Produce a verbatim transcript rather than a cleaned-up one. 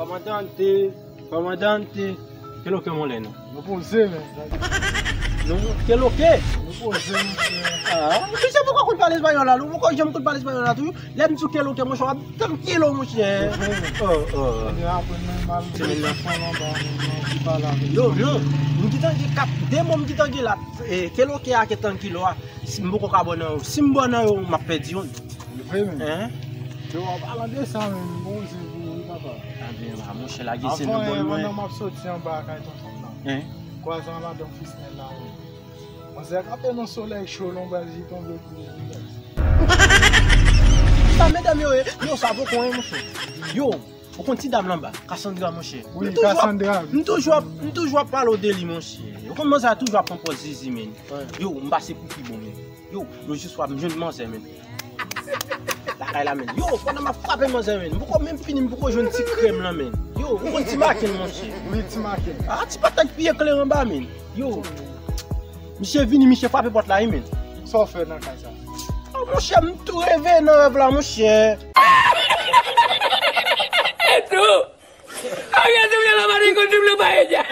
Komandante, komandante, kè lo ke, mon lè nou? Nou poze, men. Nou, kè lo ke? Nou poze, monchè. Ah, misye poko konn pale espayòl la, nou poko janm konn pale espayòl la tou. Lè m di w kè lo ke, monchè, w ap trankilo, monchè. Oh, oh. Ebyen, apre, men, m al fon anba, men, men, ki pale avè yo. Yo, yo, m gentan gen kat, de mo m gentan gen la. Eh, kè lo ke a, kè trankilo a. Si m poko ka bò nan yo, si m bò nan yo, m ap pèdi youn. Vre, men. Hein? Yo, an palan de sa, men, bon, se pou wi, papa. Ebyen, la, monchè, lage se nou bòn mwen. Pandan m ap soti anba kay tonton m nan. Hein? Kwaze an ladan fis nèg la, wi. Manzè kanpe nan solèy cho, lonbraj li tonbe pou li. Sa medam yo ye, yo sa poko, hein, monchè. Yo, ou konn ti dam lan anba, Cassandra, monchè. Wi, Cassandra, wi. M toujou ap, m toujou ap pale w de li, monchè. Ou konn manzè a toujou ap pran pòz zizi, men. Yo, m pase pou pi bon, men. Yo, yon jou swa m jwenn manzè, men. Lakay la, men. Yo, pandan m ap frape manzè, men. M poko menm fini, m poko jwenn ti krèm lan, men. Yo, ou konn ti maken, monchè. Wi, ti maken. Ah, ti patat pye kleren anba, men. Yo. Misye vini, misye frape pòt la, wi, men. Sa w fè nan kay sa? Oh, monchè, m tou reve nan rèv la, monchè. E tou! Oye, tú me la marico, tú me la paella.